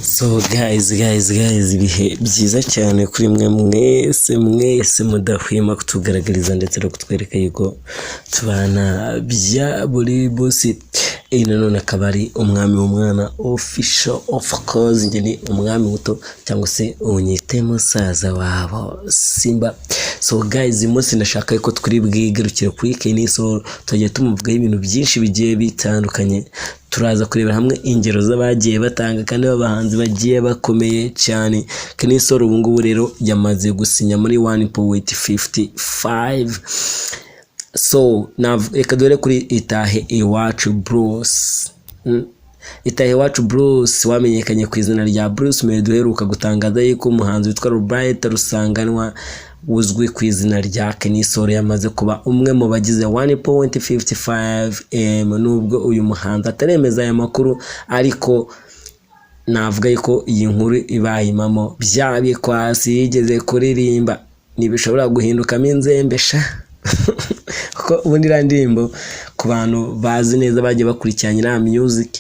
So guys, guys, guys, ibihe byiza cyane kuri mwe mwese mwese mudahwema kutugaragariza ndetse no kutwereka yuko tubana bya buri munsi. Iyi nanone akaba ari Umwami w'Umwana Official. Of course, njye ni Umwami Muto cyangwa se unyite musaza wabo Simba. So guys, uyu munsi ndashaka yuko turi bwigarukire kuri Kenny Sol. Tugiye tumuvugaho ibintu byinshi bigiye bitandukanye. Turaza kurebera hamwe ingero z'abagiye batanga kandi b'abahanzi bagiye bakomeye cyane. Kenny Sol ubu ngubu rero yamaze gusinya muri 1.55. So reka dore kuri Itahe Iwacu Bruce. Itahe Iwacu Bruce wamenyekanye ku izina rya Bruce Melody uheruka gutangaza yuko umuhanzi witwa Robert Rusanganwa uzwi ku izina rya Kenny Sol yamaze kuba umwe mu bagize 1.55 M. Nubwo uyu muhanzi ataremeza aya makuru, ariko navuga yuko iyi nkuru ibaye impamo, bya bikwasi yigeze kuririmba ntibishobora guhindukamo inzembe sha, kuko ubundi iriya ndirimbo, ku bantu bazi neza bagiye bakurikiranye iriya music,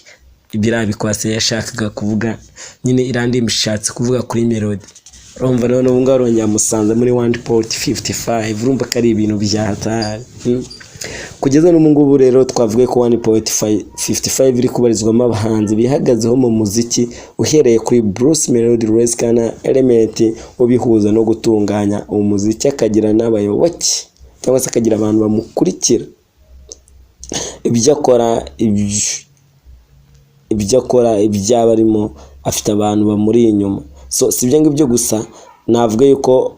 biriya bikwasi yashakaga kuvuga nyine, iriya ndirimbo ishatse kuvuga kuri Melody. Urumva none ubu ngubu arongera amusanze muri 1.55, urumva ko ari ibintu bya hatari. Kugeza n'ubu ngubu rero twavuga ko 1.55 iri kubarizwamo abahanzi bihagazeho mu muziki, uhereye kuri Bruce Melody, Ross Kana, Element ubihuza no gutunganya umuziki, akagira n'abayoboke cyangwa se akagira abantu bamukurikira. Ibyo akora, ibyaba arimo, afite abantu bamuri inyuma. So si ibyo ngibyo gusa, navuga yuko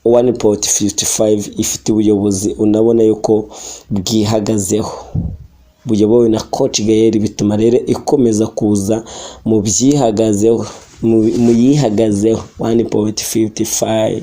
1.55 ifite ubuyobozi unabona yuko bwihagazeho, buyobowe na Coach Gael. Bituma rero ikomeza kuza mu byihagazeho, mu yihagazeho 1.55.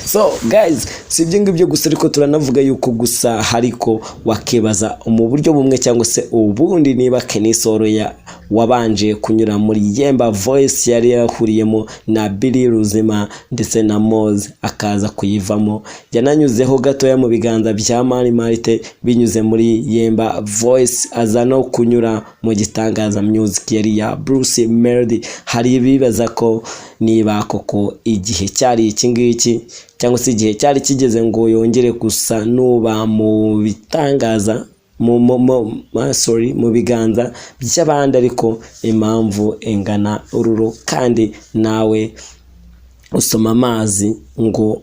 So guys, si ibyo ngibyo gusa, ariko turanavuga yuko gusa hariko wakibaza mu buryo bumwe cyangwa se ubundi niba Kenny Sol ya wabanje kunyura muri Yemba Voice yari yahuriyemo na Billy Ruzima ndetse na Moze, akaza kuyivamo, yananyuzeho gatoya mu biganza bya Mani Martin binyuze muri Yemba Voice, aza no kunyura mu Gitangaza Music yari ya Bruce Melody. Hari ibibaza ko niba koko igihe cyari iki ngiki cyangwa se igihe cyari kigeze ngo yongere gusa nuba mu bitangaza mu, sorry, mu biganza by'abandi, ariko impamvu ingana ururo kandi nawe usoma amazi ngo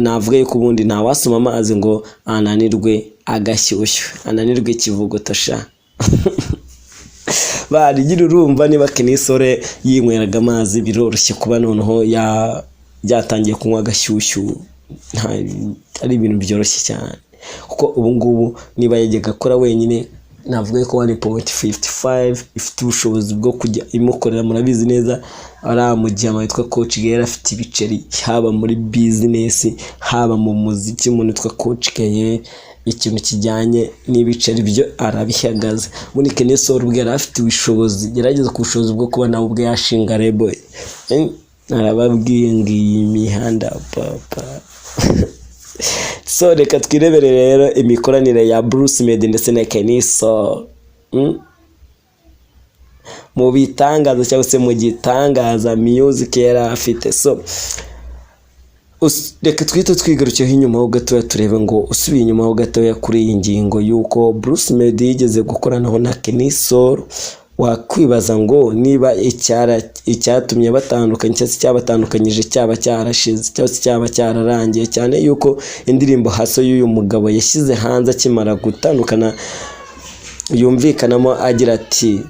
navuga yuko ubundi ntawasoma amazi ngo ananirwe agashyushyu, ananirwe ikivuguto sha. Barigira urumva niba Kenny Sol yinyweraga amazi, biroroshye kuba noneho yatangiye kunywa agashyushyu, ari ibintu byoroshye cyane, kuko ubu ngubu niba yajyaga akora wenyine, navuga ko 1.55 ifite ubushobozi bwo kujya imukorera. Murabizi neza, ariya mujyama witwa Coach Gael afite ibiceri, haba muri business, haba mu muziki. Umuntu witwa Coach Gael, ikintu kijyanye n'ibiceri byo arabihagaze. Muri Kenny Sol ubwe yari afite ubushobozi, gerageza ku bushobozi bwo kuba nawe ubwe yashinga label. Arababwiye ngo iyi mihanda papa. So reka twirebere rero imikoranire ya Bruce Melody ndetse na Kenny Sol mu bitangaza cyangwa se mu Gitangaza Music yari afite. So reka twite twigarukiyeho inyuma ho gatoya, turebe ngo usubiye inyuma ho gatoya kuri iyi ngingo y'uko Bruce Melody yigeze gukoranaho na Kenny Sol, wakwibaza ngo niba icyatumye batandukanye cyangwa se cyabatandukanyije cyaba cyarashize cyangwa se cyaba cyararangiye, cyane yuko indirimbo Hustle y'uyu mugabo yashyize hanze akimara gutandukana yumvikanamo agira ati: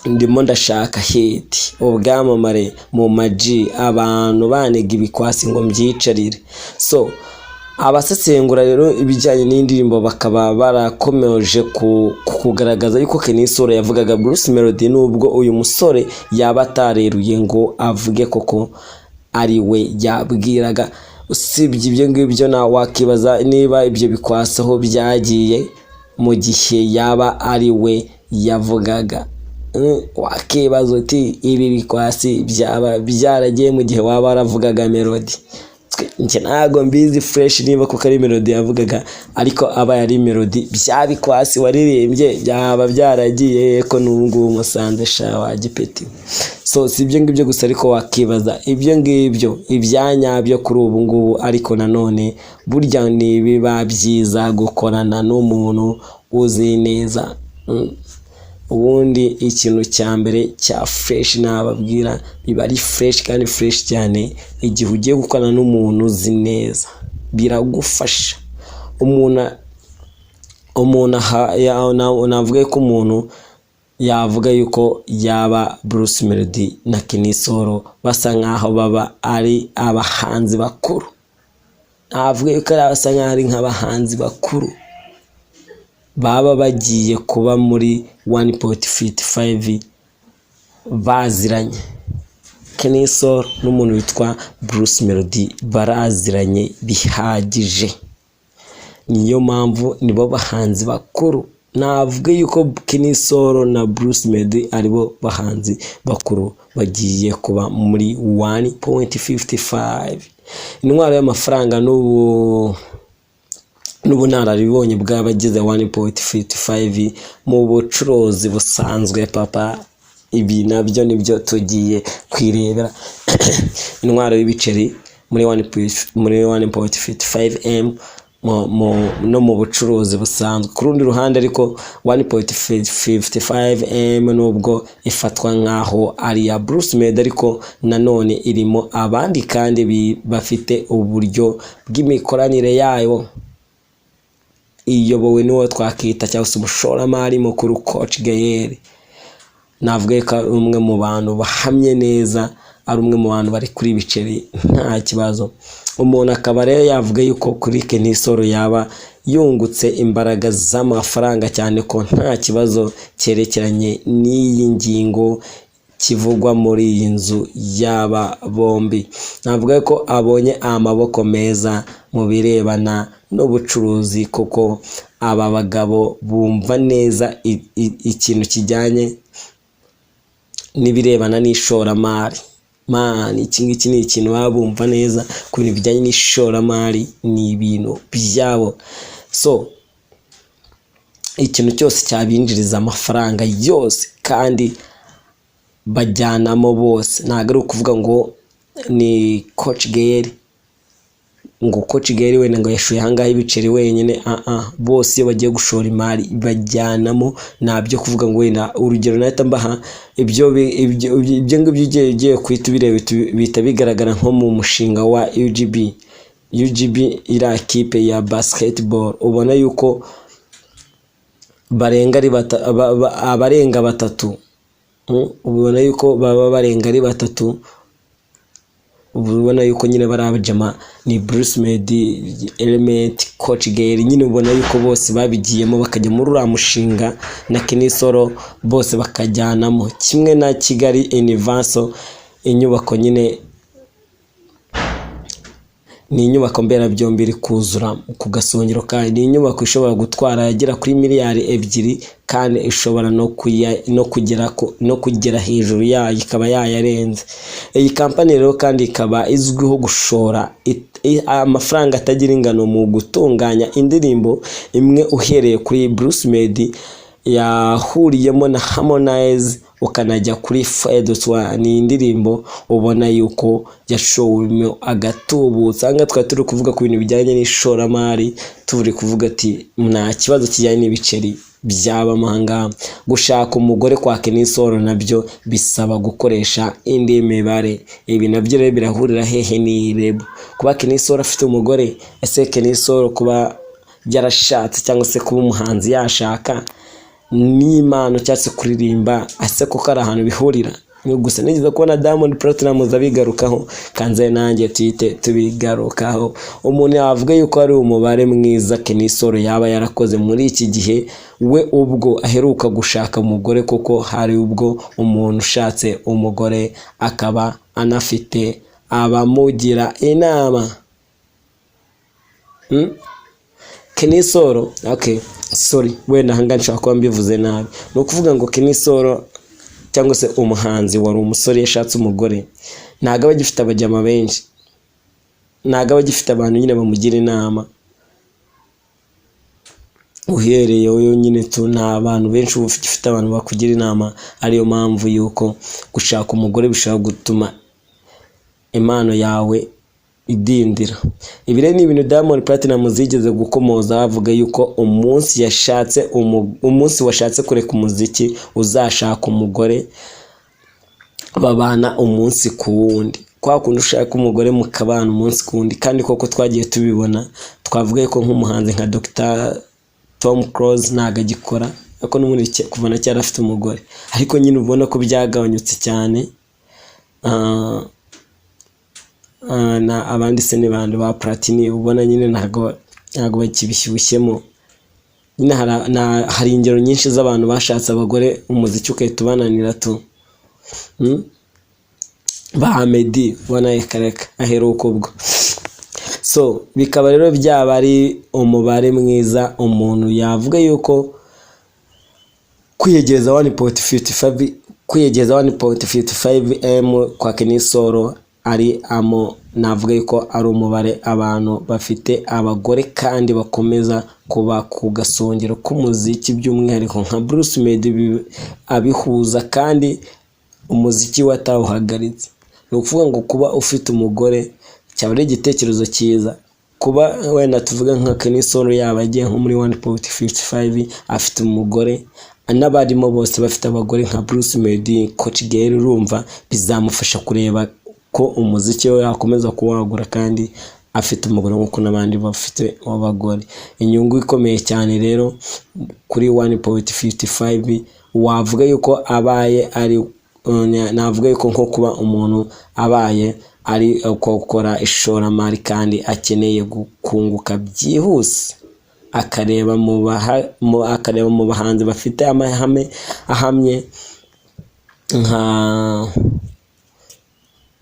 "Ndimo ndashaka hit, ubwamamare mu maji, abantu banega ibikwasi ngo mbyicarire." So abasesengura rero ibijyanye n'indirimbo bakaba barakomeje kugaragaza yuko Kenny Sol yavugaga Bruce Melody, nubwo uyu musore yaba atareruye ngo avuge koko ari we yabwiraga. Usibye ibyo ngibyo, nawe wakibaza niba ibyo bikwasaho byagiye mu gihe yaba ari we yavugaga. Wakibaza uti: "Ibi bikwasi byaba byaragiye mu gihe waba waravugaga Melody?" Njye ntabwo mbizi fresh niba kuko ari Melody yavugaga, ariko aba ari Melody, bya bikwasi waririmbye byaba byaragiye ko n'ubu ngubu musanze sha wa gipeti. So si ibyo ngibyo gusa, ariko wakibaza ibyo ngibyo ibyanyabyo kuri ubu ngubu. Ariko nanone burya ntibiba byiza gukorana n'umuntu uzi neza. Ubundi ikintu cya mbere cya fresh nababwira, biba ari fresh kandi fresh cyane igihe ugiye gukorana n'umuntu uzi neza, biragufasha. Umuntu navuga ko umuntu yavuga yuko yaba Bruce Melody na Kenny Sol basa nkaho baba ari abahanzi bakuru, navuga yuko ari basa nkaho ari nk'abahanzi bakuru baba bagiye kuba muri 1.55 baziranye. Kenny Sol n'umuntu witwa Bruce Melody baraziranye bihagije, niyo mpamvu nibo bahanzi bakuru. Navuga yuko Kenny Sol na Bruce Melody aribo bahanzi bakuru bagiye kuba muri 1.55. Intwaro y'amafaranga n'ubunararibonye bw'abagize 1.55 mu bucuruzi busanzwe papa, ibi nabyo nibyo tugiye kwirebera. Intwaro y'ibiceri muri 1.55 M no mu bucuruzi busanzwe. Ku rundi ruhande ariko, 1.55 M nubwo ifatwa nk'aho ari iya Bruce Melody, ariko nanone irimo abandi kandi bafite uburyo bw'imikoranire yayo iyobowe n'uwo twakita cyangwa se umushoramari mukuru Coach Gael. Navuga ko ari umwe mu bantu bahamye neza, ari umwe mu bantu bari kuri ibiceri nta kibazo. Umuntu akaba rero yavuga yuko kuri Kenny Sol yaba yungutse imbaraga z'amafaranga, cyane ko nta kibazo cyerekeranye n'iyi ngingo kivugwa muri iyi nzu y'aba bombi. Navuga ko abonye amaboko meza mu birebana n'ubucuruzi, kuko aba bagabo bumva neza ikintu kijyanye n'ibirebana n'ishoramari. Man, iki ngiki ni ikintu baba bumva neza ku bintu bijyanye n'ishoramari, ni ibintu byabo. So ikintu cyose cyabinjiriza amafaranga yose kandi bajyanamo bose, ntabwo ari ukuvuga ngo ni Coach Gael, ngo Coach Gael wenda ngo yashoye ahangaha ibiceri wenyine. Bose iyo bagiye gushora imari bajyanamo, nta byo kuvuga ngo wenda urugero nahita mbaha ibyo ngibyo. Ugiye guhita ubireba bihita bigaragara nko mu mushinga wa UGB. UGB iriya kipe ya basketball, ubona yuko barenga ari abarenga batatu, ubona yuko baba barenga ari batatu. Ubona yuko nyine bari abajama, ni Bruce Melody, Element, Coach Gael, nyine ubona yuko bose babigiyemo bakajya muri uriya mushinga na Kenny Sol, bose bakajyanamo. Kimwe na Kigali Universal, inyubako nyine ni inyubako mberabyombi iri kuzura ku gasongero kayo, ni inyubako ishobora gutwara agera kuri miliyari 2 kandi ishobora no kugera hejuru yayo ikaba yayarenze. Iyi kampani rero kandi ikaba izwiho gushora amafaranga atagira ingano mu gutunganya indirimbo imwe, uhereye kuri Bruce Melody yahuriyemo na Harmonize ukanajya kuri Feduswa. Ni indirimbo ubona yuko yashowemo agatubutse. Aha ngaha twari turi kuvuga ku bintu bijyanye n'ishoramari, turi kuvuga ati nta kibazo kijyanye n'ibiceri byabamo aha ngaha. Gushaka umugore kwa Kenny Sol nabyo bisaba gukoresha indi mibare. Ibi nabyo rero birahurira hehe n'iyi label? Kuba Kenny Sol afite umugore, ese Kenny Sol kuba yarashatse cyangwa se kuba umuhanzi yashaka n'impano cyangwa se kuririmba, ese koko ari ahantu bihurira? Gusa nigeze kubona Diamond Platnumz abigarukaho, kanze nanjye tuhite tubigarukaho. Umuntu yavuga yuko ari umubare mwiza Kenny Sol yaba yarakoze muri iki gihe we ubwo aheruka gushaka umugore, kuko hari ubwo umuntu ushatse umugore akaba anafite abamugira inama. Kenny Sol, okay, sorry, wenda ahangaha nshobora kuba mbivuze nabi. Ni ukuvuga ngo Kenny Sol cyangwa se umuhanzi wari umusore yashatse umugore, ntabwo aba agifite abajyama benshi. Ntabwo aba agifite abantu nyine bamugira inama. Uhereye wowe nyine tu, nta bantu benshi uba ufite abantu bakugira inama, ariyo mpamvu yuko gushaka umugore bishobora gutuma impano yawe idindira. Ibi rero ni ibintu Diamond Platnumz yigeze gukomoza, avuga yuko umunsi washatse kureka umuziki, uzashaka umugore babana umunsi ku wundi, kwa kundi ushaka umugore mukabana umunsi ku wundi. Kandi koko twagiye tubibona. Twavuga ko nk'umuhanzi nka Dr Tom Close ntabwo agikora, ariko n'ubundi kuva na kera afite umugore, ariko nyine ubona ko byagabanyutse cyane. Na abandi se ni bande? Ba Platini, ubona nyine ntabwo bakibishyushyemo nyine. Hari ingero nyinshi z'abantu bashatse abagore, umuziki ugahita ubananira tu. Ba Meddy ubona reka reka, aheruka ubwo. So bikaba rero byaba ari umubare mwiza umuntu yavuga yuko kwiyegereza 1.55 M kwa Kenny Sol ari amo, navuga yuko ari umubare abantu bafite abagore kandi bakomeza kuba ku gasongero k'umuziki, by'umwihariko nka Bruce Melody abihuza kandi umuziki we atawuhagaritse. Ni ukuvuga ngo kuba ufite umugore cyaba ari igitekerezo cyiza. Kuba wenda tuvuge nka Kenny Sol yaba agiye nko muri 1.55 afite umugore, n'abarimo bose bafite abagore nka Bruce Melody, Coach Gael, urumva bizamufasha kureba ko umuziki we yakomeza kuwagura kandi afite umugore nk'uko n'abandi bafite abagore. Inyungu ikomeye cyane rero kuri 1.55, wavuga yuko abaye ari, navuga yuko nko kuba umuntu abaye ari gukora ishoramari kandi akeneye kunguka byihuse, akareba mu bahanzi bafite amahame ahamye,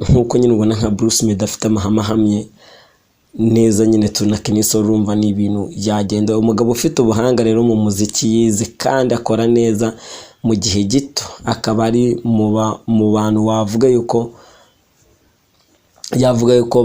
nk'uko nyine ubona nka Bruce Melody afite amahame ahamye neza nyine tu, na Kenny Sol, urumva ni ibintu yagenda. Umugabo ufite ubuhanga rero mu muziki, yize kandi akora neza mu gihe gito, akaba ari mu bantu wavuga yuko yavuga yuko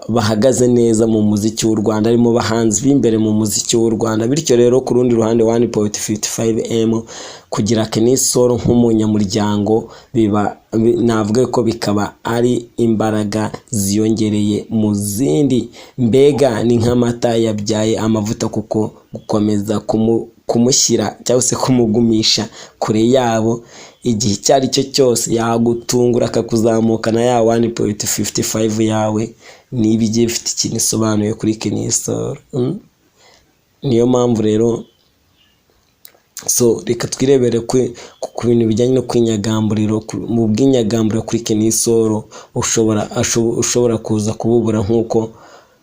bahagaze neza mu muziki w'u Rwanda, ari mu bahanzi b'imbere mu muziki w'u Rwanda. Bityo rero, ku rundi ruhande, 1.55 M kugira Kenny Sol nk'umunyamuryango biba navuga ko bikaba ari imbaraga ziyongereye mu zindi. Mbega ni nk'amata yabyaye amavuta, kuko gukomeza kumushyira cyangwa se kumugumisha kure yabo, igihe icyo ari cyo cyose yagutungura akakuzamukana ya 1.55 yawe, niba igiye ifite ikintu isobanuye kuri Kenny Sol. Niyo mpamvu rero, so reka twirebere ku bintu bijyanye no kwinyagamburiro. Mu bw'inyagamburiro kuri Kenny Sol ushobora kuza kububura, nk'uko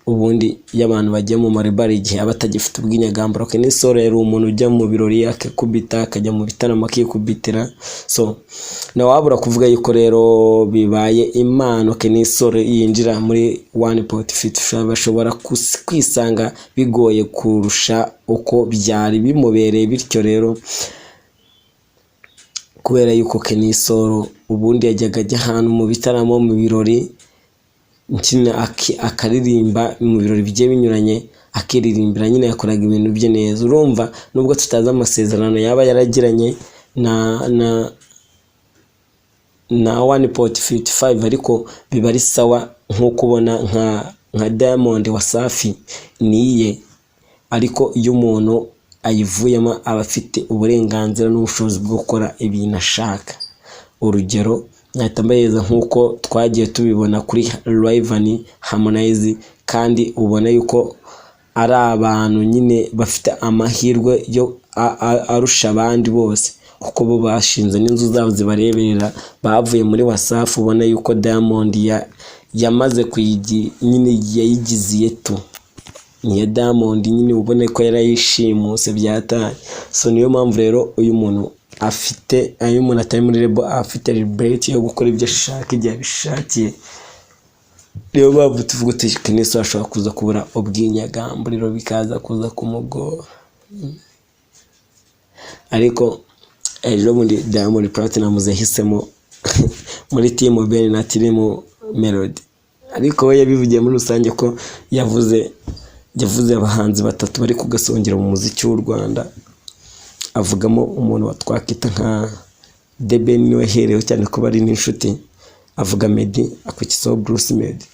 ubundi iyo abantu bagiye mu maribari igihe aba atagifite ubwinyagamburiro. Kenny Sol yari umuntu ujya mu birori akikubita, akajya mu bitaramo akikubitira. So ntawabura kuvuga yuko rero bibaye impano Kenny Sol yinjira muri 1.55, bashobora kwisanga bigoye kurusha uko byari bimubereye. Bityo rero, kubera yuko Kenny Sol ubundi yajyaga ajya ahantu mu bitaramo, mu birori, akaririmba mu birori bigiye binyuranye, akiririmbira nyine, yakoraga ibintu bye neza. Urumva nubwo tutazi amasezerano yaba yaragiranye na 1.55, ariko biba ari sawa nk'uko ubona nka Diamond, Wasafi niye, ariko iyo umuntu ayivuyemo aba afite uburenganzira n'ubushobozi bwo gukora ibintu ashaka. Urugero nahita mbahereza nk'uko twagiye tubibona kuri Rayvanny, Harmonize, kandi ubona yuko ari abantu nyine bafite amahirwe yo arusha abandi bose, kuko bo bashinze n'inzu zabo zibareberera, bavuye muri Wasafi. Ubona yuko Diamond yamaze kuyigi nyine, yayigize iye tu, niyo Diamond nyine, ubona ko yarayishimuse byataye. So niyo mpamvu rero uyu muntu afite, iyo umuntu atari muri label, afite liberty yo gukora ibyo ashaka igihe abishakiye. Niyo mpamvu tuvuga uti Kenny Sol ashobora kuza kubura ubwinyagamburiro, bikaza kuza kumugora. Ariko ejo bundi Diamond Platnumz yahisemo muri team Ben na team Melody. Ariko we yabivugiye muri rusange ko yavuze abahanzi batatu bari ku gasongero mu muziki w'u Rwanda, avugamo umuntu twakita nka The Ben, niwe yahereyeho cyane ko bari n'inshuti, avuga Meddy, akurikizaho Bruce Melody.